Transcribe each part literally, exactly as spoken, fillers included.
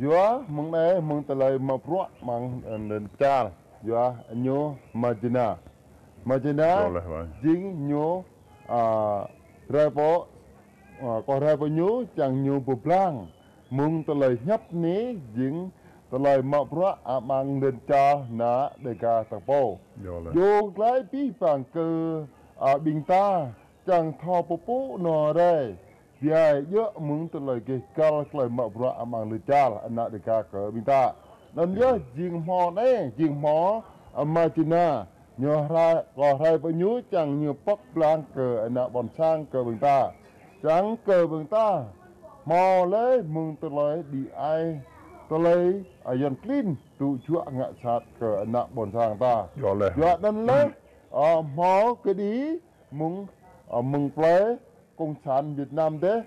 Yua mơ̆ng anei mơ̆ng tơlơi mă bruă mơ̆ng, ơ, lăn čar. Yua ñu Majina. Majina jing ñu, a, rai pô, a, kơ rai pô ñu čiăng ñu bi blang. Mơ̆ng tơlơi hiăp anei jing tơlơi mă bruă amăng lăn čar ană Dêga ta pô. Yua klei bi bang kơ, a, ƀing ta čiăng thâo pơpŭ nao rai. Bi ai djŏ mơ̆ng tơlơi geh găl tơlơi mă bruă amăng lăn čar ană Dêga kơ ƀing ta. Anăn yơh jing hmâo anei, jing hmâo, a, Majina. Ñu rai, kơ rai pô ñu čiăng ñu pŏk blang kơ ană ƀuôn sang kơ ƀing ta. Čiăng kơ ƀing ta hmâo leh mơ̆ng tơlơi bi ai, tơlơi, a, yuăn klin tŭ juă ngă jhat kơ ană ƀuôn sang ta. Yua anăn leh, a, hmâo kđi mơ̆ng, a, mơ̆ng plei Cộng sản Việt Nam dih,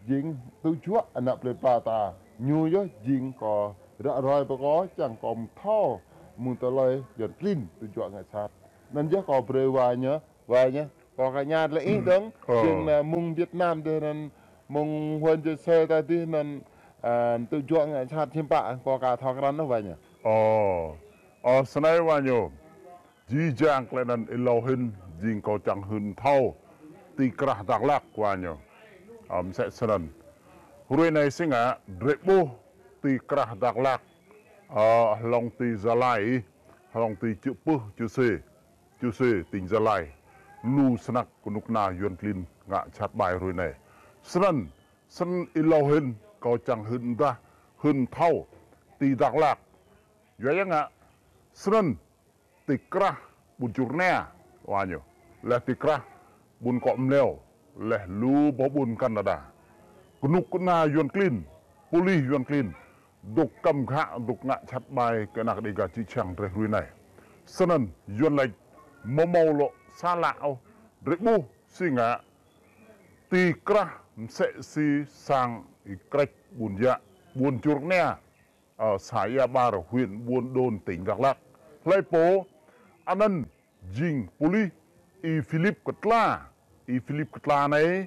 jing tŭ juă ană plei pla ta. Ñu yơh jing kơ ră ruai pô kơ čiăng kơ mthâo mơ̆ng tơlơi yuăn klin tŭ juă ngă jhat. Anăn yơh kơ brei wa ñu, wa ñu. Kơ ka ña leh ih dơ̆ng, jing, a, mơ̆ng Việt Nam dih anăn, mơ̆ng huyện Chư Sê ta dih anăn, a, tŭ juă ngă jhat hiam pă, kơ ka thâo krăn wa ñu. Ơ, snei wa ñu. Jih jang klei anăn êlâo hĭn jing kâo čiăng hưn thâo ti krah Dak Lak wa ñu. Ơ, msĕ snăn. Hruê anei si ngă, drei ƀuh ti krah Dak Lak, ơ, hlŏng ti Gia Lai, hlŏng ti Čư̆ Pưh, Čư̆ Sê, Čư̆ Sê, tỉnh Gia Lai. Lu snăk knŭk kna yuăn klin ngă jhat ƀai hruê anei. Snăn, snăn êlâo hĭn kâo čiăng hưn mdah, hưn thâo ti Dak Lak. Yua ya ngă, snăn ti krah ƀuôn Čư̆ Rnia, wa ñu. Leh ti krah ƀuôn Kŏ Mleo, leh lu boh ƀuôn Canada. Knŭk kna yuăn klin, pôlis yuăn klin, dôk kăm ghă, dôk ngă jhat ƀai kơ anak Dêga čư̆ čhiăng drei hruê anei. Snăn yuăn lač amâo mâo lŏ sa lă ôh, drei ƀuh si ngă, ti krah msĕ si sang Y Krêč ƀuôn Yă, ƀuôn Čư̆ Rnia, ơ, xã Ia Bar, huyện Buôn Đôn, tỉnh Dak Lak. Hlei pô, anăn jing pôlis Y Philip Ktla. Y Philip Ktla anei,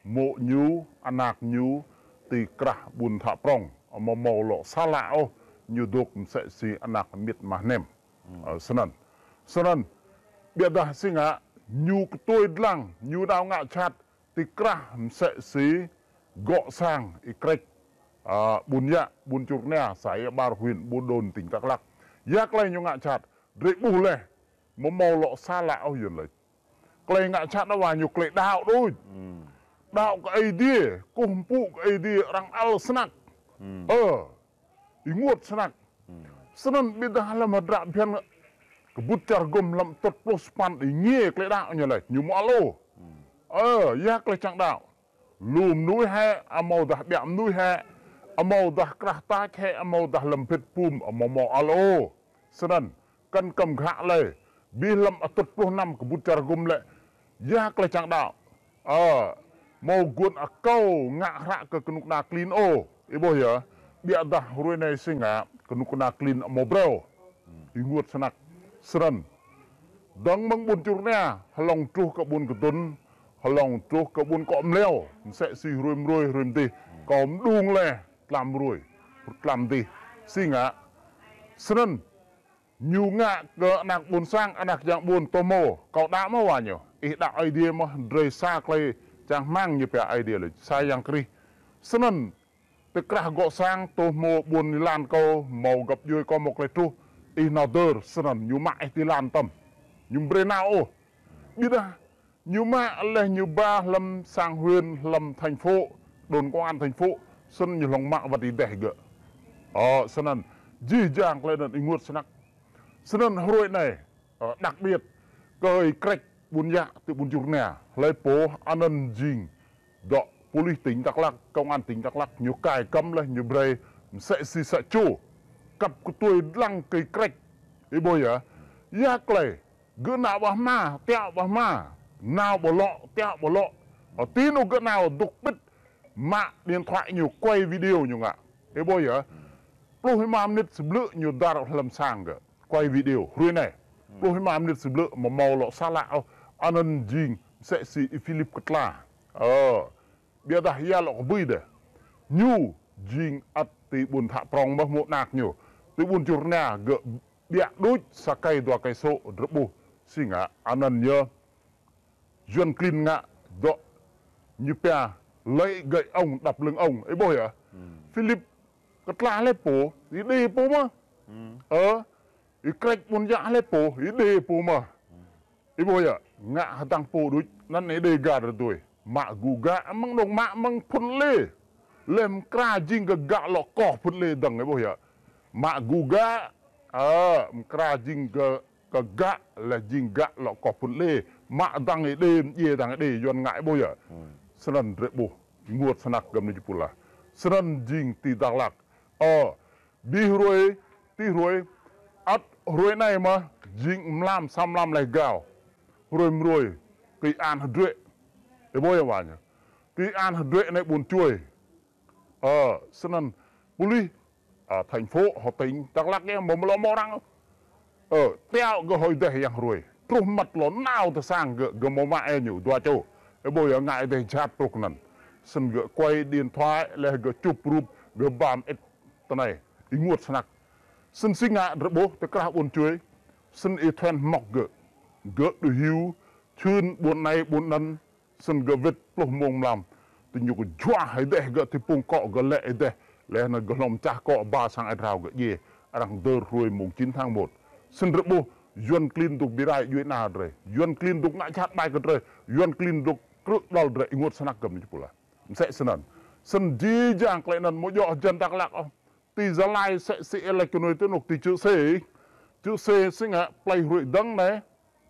mô̆ ñu, anak ñu, ti krah ƀuôn Thă Prŏng, amâo mâo lŏ sa lă ôh, ñu dôk msĕ si anak miêt mah nem. Ơ, snăn. Snăn, ƀiădah si ngă, ñu ktuê dlăng, ñu đăo ngă jhat, ti krah msĕ si gŏ sang Y Krêč, a, ƀuôn Yă, ƀuôn Čư̆ Rnia, xã Ia Bar, huyện Buôn Đôn, tỉnh Dak Lak. Ya klei ñu ngă jhat, drei ƀuh leh, amâo mâo lŏ sa lă ôh yuăn lač. Klei ngă jhat wa ñu klei đăo đuč. Đăo kơ Aê Diê, kkuh mpŭ kơ Aê Diê arăng ăl snăk. Ơ, ênguôt snăk. Snăn ƀiădah hlăm hdră bhiăn kbŭt čar hgŭm hlăm atŭt pluh sa păn êngiê klei đăo ñu lač, ñu amâo ăl ôh. Ơ, ya klei čiăng đăo. Lu mnuih hĕ, amâodah ƀiă mnuih hĕ, amâodah krah tač hĕ, amâodah hlăm bhĭt bum, amâo mâo ăl ôh. Snăn, kăn kăm ghă lei, bi hlăm atŭt pluh năm kbŭt čar hgŭm lĕ, ya klei čiăng đăo. Ơ, amâo guôn akâo ngă hră kơ knŭk kna klin ôh, ih ƀuh yơh, ƀiădah hruê anei si ngă, knŭk kna klin amâo brei. Ênguôt snăk, snăn. Dơ̆ng mơ̆ng ƀuôn Čư̆ Rnia, hlŏng truh kơ ƀuôn Kdŭn, hlŏng truh kơ ƀuôn Kŏ Mleo, msĕ si hruê mruê hruê mdih, kâo mđung leh, tlam mruê, tlam mdih, si ngă. Snăn, ñu ngă kơ anak ƀuôn sang, anak yang ƀuôn tơ mâo, kâo đăo mơh wa ñu. Ih đăo Aê Diê mơh, drei sa klei čang hmăng ñu pia Aê Diê lĕ, sa Yang Krist. Snăn, ti krah gŏ sang tơ mâo ƀuôn êlan kâo, mâo găp djuê kâo mâo klei truh, ih nao dơr, snăn, ñu mă ih ti êlan tăm. Ñu amâo brei nao ôh. Ƀiădah, ñu mă leh ñu ba hlăm sang huyện, hlăm thành phố, đồn công an thành phố, snăn ñu hlŏng mă wăt êdeh gơ̆. Ơ, snăn, jih jang klei anăn ênguôt snăk. Snăn hruê anei, ơ, đặc biệt, kơ Y Krêč ƀuôn Yă ti ƀuôn Čư̆ Rnia, hlei pô anăn jing dŏ pôlis tỉnh Dak Lak, công an tỉnh Dak Lak, ñu kai kăm leh, ñu brei msĕ si sa čô kăp ktuê dlăng kơ Y Krêč. Ih ƀuh yơh, ya klei, gơ̆ nao ƀă hma, tiŏ ƀă hma, nao ƀă lŏ, tiŏ ƀă lŏ. Ơ, ti anôk gơ̆ nao dôk pĭt, mă điện thoại ñu quay video ñu ngă. Ih ƀuh yơh, pluh êma mnĭt sa blư̆ ñu dar hlăm sang gơ̆ quay video hruê anei. Pluh êma mnĭt sa blư̆ amâo mâo lŏ sa lă ôh, anăn jing msĕ si Y Philip Ktla. Ơ, ƀiădah ya lŏ kbưi dih. Ñu jing ăt ti ƀuôn Thă Prŏng mơh mô̆ anak ñu. Ti ƀuôn Čư̆ Rnia gơ̆ ƀiă đuč sa kei dua kei sô̆ drei ƀuh. Si ngă anăn yơh Yuăn klin ngă dŏ ñu pia lei gei ŏng đăp lưng ŏng. Ih ƀuh yơh. Philip ktlah leh pô, ih đê pô mơh. Ơ, ih krĕč ƀuôn yă leh pô, ih đê pô mơh. Ih ƀuh yơh, ngă hdăng pô đuč, anăn ih đê găr dui. Mă gu gă, mơ̆ng nông mă mơ̆ng phŭn lê. Leh mkra jing gơ̆ gă lŏ koh phŭn lê dơ̆ng, ih ƀuh yơh. Mă gu gă, ơ, mkra jing gơ̆, gơ̆ gă, leh jing gă lŏ koh phŭn lê. Mă dăng ih đê, mdjiê dăng ih đê, Yuăn ngă ih ƀuh yơh. Snăn drei ƀuh, ênguôt snăk găp ni jih pul lah. Snăn jing ti Dak Lak. Ơ, bi hruê, ti hruê, ăt hruê anei mơh, jing mlam, sa mlam leh gao. Hruê mruê, ti an hdruê. Ih ƀuh yơh wa ñu. Ti an hdruê anei ƀuôn Čuê. Ơ, snăn, pôlis, ơ, thành phố, hŏ tỉnh Dak Lak yơh, mâo mlâo mâo arăng. Ơ, tiŏ gơ̆ hŏi deh yang hruê. Truh măt lŏ nao ti sang gơ̆, gơ̆ mâo mă ê ñu, dua čô. Ih ƀuh yơh ngă êdeh jhat truh anăn. Snăn gơ̆ quay điện thoại, leh gơ̆ čup rup, gơ̆ ba mơĭt ti anei. Ênguôt snăk. Snăn si ngă drei ƀuh, ti krah ƀuôn Čuê. Snăn ih thŭn mŏk gơ̆. Gơ̆ đuh hiu, čhưn ƀuôn anei, ƀuôn anăn, Snăn gơ̆ wĭt pluh mmông mlam. Ti ñu kơ juă hĕ deh gơ̆ ti pung kŏ gơ̆ lĕ hĕ deh. Leh anăn gơ̆ hlŏng čah kŏ ba sang êa drao gơ̆ djiê. Arăng dơr hruê mông chín tháng một. Snăn drei ƀuh, Yuăn klin dôk bi rai djuê ana drei. Yuăn klin dôk ngă jhat ƀai kơ drei. Yuăn klin dôk krư̆ đăl drei ênguôt snăk găp ni jih pul lah. Msĕ snăn. Snăn jih jang klei anăn amâo djŏ hjăn Dak Lak ôh. Ti Gia Lai msĕ si ih lač kơ nui ti anôk ti čư̆ sê. Čư̆ sê si ngă plei hruê dơ̆ng anei.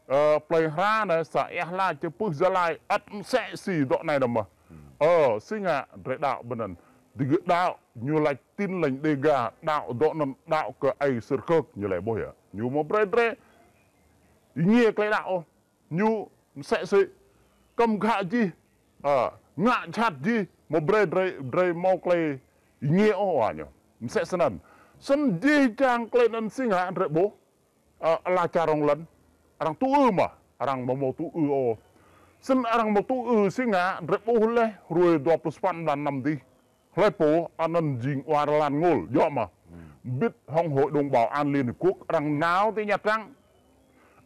Ơ, plei hra anei sa êa hla čơ pưh Gia Lai ăt msĕ si dŏ anei nao mơh. Ơ, si ngă drei đăo ƀơi anăn. Digơ̆ đăo ñu lač Tin Lành Đêga đăo dŏ anăn đăo kơ aê Sơr Khơk ñu lĕ ƀuh yơh. Ñu amâo brei drei êngiê klei đăo ôh. Ñu msĕ si kăm ghă jih, ơ, ngă jhat jih, amâo brei drei, drei mâo klei êngiê ôh wa ñu. Msĕ snăn. Snăn jih jang klei anăn si ngă drei ƀuh. Ơ, ala čar rŏng lăn, arăng tŭ ư mơh, arăng amâo mâo tŭ ư ôh. Snăn arăng amâo tŭ ư si ngă, drei ƀuh leh, hruê dua pluh sa păn mlan năm dih. Hlei pô, anăn jing wa Ralan Ngôl, djŏ mơh. Mbĭt hŏng Hội đồng Bảo an Liên Hiệp Quốc, arăng nao ti Nha Trang.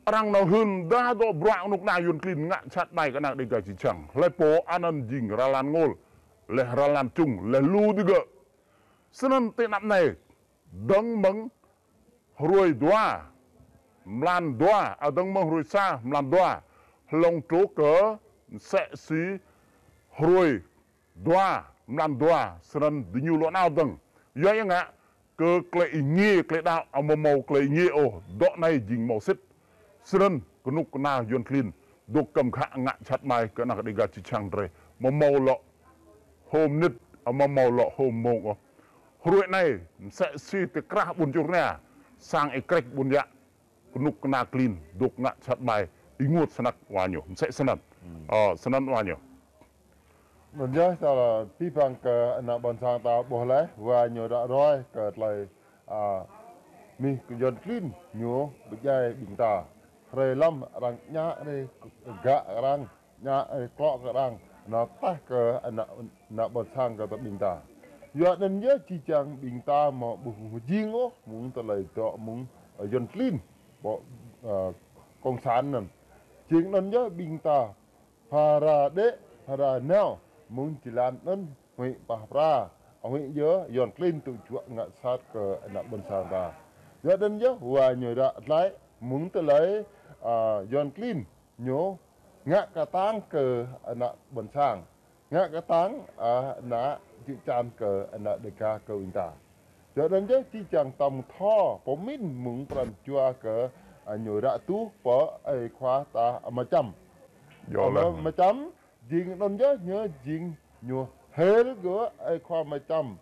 Arăng nao hưn dah dŏ bruă knŭk kna Yuăn klin ngă jhat ƀai kơ anak Đêga čư̆ čhiăng. Hlei pô, anăn jing Ralan Ngôl, leh Ralan Čung, leh lu digơ̆. Snăn ti anăp anei, dơ̆ng mơ̆ng hruê dua, mlan dua, a dơ̆ng mơ̆ng hruê sa, mlan dua, hlŏng truh kơ msĕ si hruê dua, mlan dua, snăn diñu lŏ nao dơ̆ng. Yua ya ngă, kơ klei êngiê, klei đăo, amâo mâo klei êngiê ôh, dŏ anei jing mâo sĭt. Snăn, knŭk kna Yuăn klin, dôk kăm ghă ngă jhat ƀai kơ anak Đêga čư̆ čhiăng drei. Amâo mâo lŏ hôm nĭt, amâo mâo lŏ hôm mông ôh. Hruê anei, msĕ si ti krah ƀuôn Čư̆ Rnia, sang êkrĕč ƀuôn yă, knŭk kna klin, dôk ngă jhat ƀai, ênguôt snăk wa ñu, msĕ snăn. Ơ, snăn wa ñu. Anăn yơh, ta bi păng kơ anak ƀuôn sang ta ƀuh leh, wa ñu ră ruai kơ tlei, a, mih kơ Yuăn klin ñu bi djai ƀing ta. Hruê lăm arăng ñă ri gă arăng, ñă ri klŏ kơ arăng, nao tah kơ anak, anak ƀuôn sang kơ ta ƀing ta. Yua anăn yơh jih jang ƀing ta amâo ƀuh jing ôh, mơ̆ng tlei dŏ mơ̆ng, ơ, Yuăn klin, ƀô̆, ơ, cộng sản anăn. Jing anăn yơh ƀing ta, phara đĕ, phara nao, mơ̆ng jih lăn anăn, huĭ pah pra, huĭ yơh, Yuăn klin tŭ juă ngă sat kơ anak ƀuôn sang ta. Yua anăn yơh, wa ñu ră tlei, mơ̆ng tlei, a, Yuăn klin, ñu ngă ktang kơ anak ƀuôn sang. Ngă ktang, a, anak čư̆ čan kơ anak Đêga kơ ƀing ta. Yua anăn yơh jih jang tăm thâo, pô mĭn mơ̆ng pran jua kơ, a, ñu ră tuh pơ aê khua ta Ama Čăm. Ama Čăm, jing anăn yơh ñu jing ñu hil gơ̆ aê khua Ama Čăm.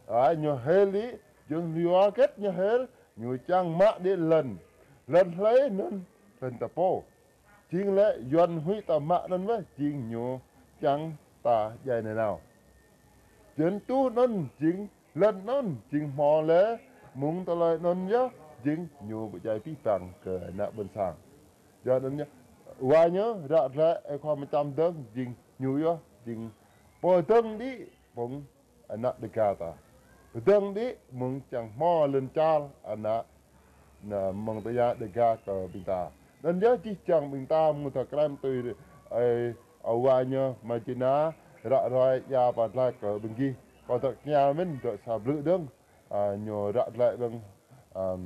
A, ñu hil đĭ, jing yua hgĕt ñu hil, ñu čiăng mă đĭ lăn. Lăn hlei anăn, lăn ta pô. Jing lĕ Yuăn huĭ ta mă anăn weh, jing ñu čiăng ta djai nanao. Jing tuh anăn, jing lăn anăn, jing hmâo leh, mơ̆ng tlei anăn yơh, jing ñu bi djai bi păng kơ anak ƀuôn sang. Yua anăn yơh, wa ñu, ră tlei, aê khua Ama Čăm dơ̆ng, jing ñu yơh, jing pô dơ̆ng đĭ, phung anak Đêga ta. Dơ̆ng đĭ mơ̆ng čiăng hmâo lăn čar anăn, anăn mơ̆ng tơña Dega kơ ƀing ta. Anăn yơh jih jang ƀing ta mơ̆ng ta krem tui, ơ, awa ñu Majina, ră ruai ya ba dlai kơ ƀing gih. Kâo dŏ kña mĭn dŏ sa blư̆ dơ̆ng, a, ñu ră dlai dơ̆ng, ăm,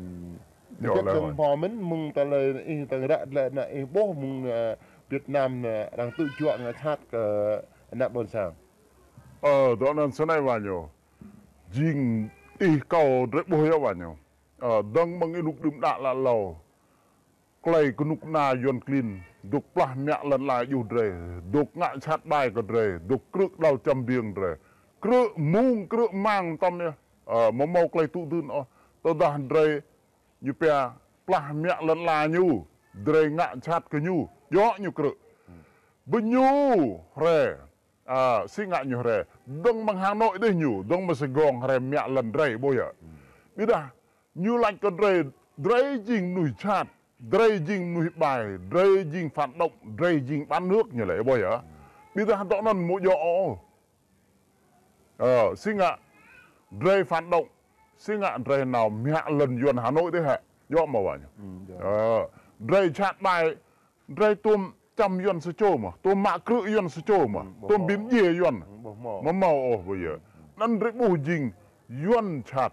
Djŏ leh dơ̆ng hmâo mĭn mơ̆ng ta lei ih dơ̆ng ră dlai anăn ih ƀuh mơ̆ng, ơ, Việt Nam anăn arăng tŭ juă ngă jhat kơ ană ƀuôn sang. Ơ, dŏ anăn snei wa ñu. Jing ih kâo drei ƀuh yơh wa ñu. Ơ, dơ̆ng mơ̆ng ênuk đưm đă lă lâo. Klei knŭk kna Yuăn klin, dôk plah mă lăn ala djuh drei, dôk ngă jhat ƀai kơ drei, dôk krư̆ đăl čăm biêng drei. Krư̆ mung, krư̆ mang tăm yơh. Ơ, amâo mâo klei tŭ dưn ôh. Tơdah drei ñu pia plah mă lăn ala ñu, drei ngă jhat kơ ñu, djŏ ñu krư̆. Bi ñu hriê, a, si ngă ñu hriê, dơ̆ng mơ̆ng Hà Nội dih ñu, dơ̆ng mơ̆ng Sài Gòn hriê mă lăn drei ƀuh yơh. Ƀiădah ñu lač kơ drei, drei jing mnuih jhat, drei jing mnuih ƀai, drei jing phản động, drei jing bán nước ñu lĕ ƀuh yơh. Ƀiădah dŏ anăn amâo djŏ ôh. Ơ, si ngă drei phản động, si ngă drei nao mă lăn Yuăn Hà Nội dih hĕ. Djŏ mơ̆ wa ñu. Ơ, drei jhat ƀai, drei tuôm čăm Yuăn sa čô mơh, tuôm mă krư̆ Yuăn sa čô mơh, tuôm bi mdjiê Yuăn. Amâo mâo ôh ƀuh yơh. Anăn drei ƀuh jing Yuăn jhat,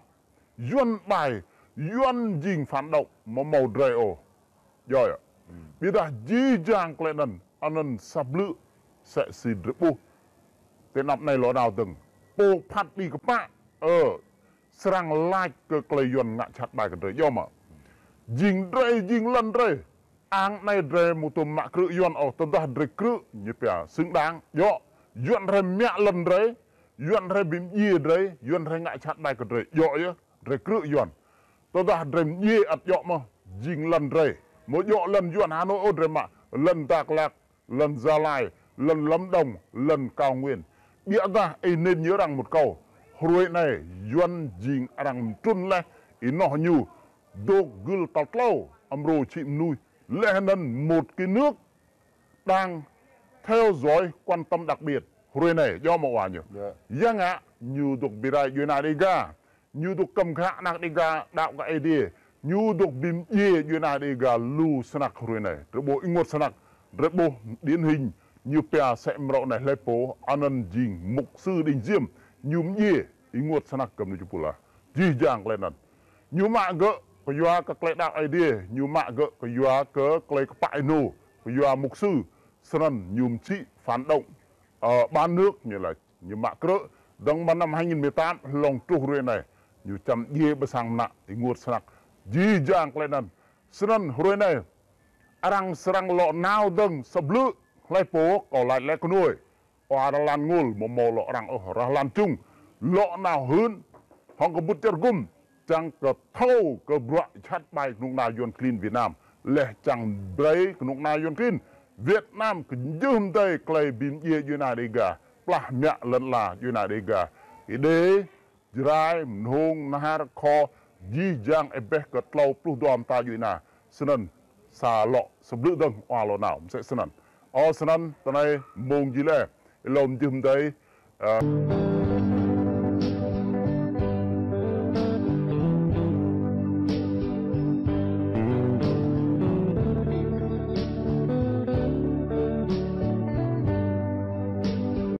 Yuăn ƀai, Yuăn jing phản động, amâo mâo drei ôh. Djŏ yơh. Ƀiădah jih jang klei anăn, anăn sa blư̆ msĕ si drei ƀuh. Ti anăp anei lŏ nao dơ̆ng. Pô phat đĭ kpă, ơ, srăng lač kơ klei Yuăn ngă jhat ƀai kơ drei djŏ mơh. Jing drei, jing lăn drei. Ang anei drei amâo tuôm mă krư̆ Yuăn ôh, tơdah drei krư̆ ñu pia xứng đáng. Djŏ, Yuăn hriê mă lăn drei, Yuăn hriê bi mdjiê drei, Yuăn hriê ngă jhat ƀai kơ drei. Djŏ yơh, drei krư̆ Yuăn. Tơdah drei mdjiê ăt djŏ mơh, jing lăn drei. Amâo djŏ lăn Yuăn Hà Nội ôh drei mă, lăn Dak Lak, lăn Gia Lai, lăn Lâm Đồng, lăn Cao Nguyên. Ƀiădah ih nêm ñu arăng mŭt kâo. Hruê anei, Yuăn jing arăng mtrŭn leh, ênoh ñu, dôk gưl tal tlâo, amrô čhĭ mnuih. Leh anăn một cái nước đang theo dõi quan tâm đặc biệt. Hruê anei, djŏ mơ̆ wa ñu. Ya ngă, ñu dôk bi rai djuê ana Đêga. Ñu dôk kăm ghă anak Đêga đăo kơ Aê Diê. Ñu dôk bi mdjiê djuê ana Đêga lu snăk hruê anei. Drei ƀuh ênguôt snăk. Drei ƀuh điển hình ñu pia msĕ mrâo anei hlei pô, anăn jing mục sư Đinh Diêm. Ñu mdjiê ênguôt snăk kơ mnuih jŭ pula. Jih jang klei anăn. Ñu mă gơ̆ kyua kơ klei đăo Aê Diê, ñu mă gơ̆ kyua kơ klei kpă ênô, kyua mục sư, snăn ñu mčhĭ phản động, ơ, bán nước ñu lač. Ñu mă krư̆, dơ̆ng mơ̆ng năm hai nghìn mười tám, hlŏng truh hruê anei, ñu čăm djiê ƀơ sang mnă, ênguôt snăk. Jih jang klei anăn, snăn hruê anei, arăng srăng lŏ nao dơ̆ng sa blư̆, hlei pô kâo lač leh knuih. Ơ, arăng lăn ngul, amâo mâo lŏ arăng ôh, arăng lăn čŭng, lŏ nao hưn, hŏng kbŭt čar gŭm, čiăng kơ thâo kơ bruă jhat ƀai knŭk kna Yuăn klin Việt Nam, leh čiăng brei knŭk kna Yuăn klin Việt Nam kơ jưh mdei klei bi mdjiê djuê ana Đêga, plah mă lăn ala djuê ana Đêga. Êđê, Jrai, Mnông, Nahar, Kho, jih jang êbeh kơ tlâo pluh dua mta djuê ana. Snăn sa lŏ, sa blư̆ dơ̆ng, ơ, lŏ nao, msĕ snăn. Ơ, snăn, tinei mông jih leh, êlâo mjưh mdei, ơ,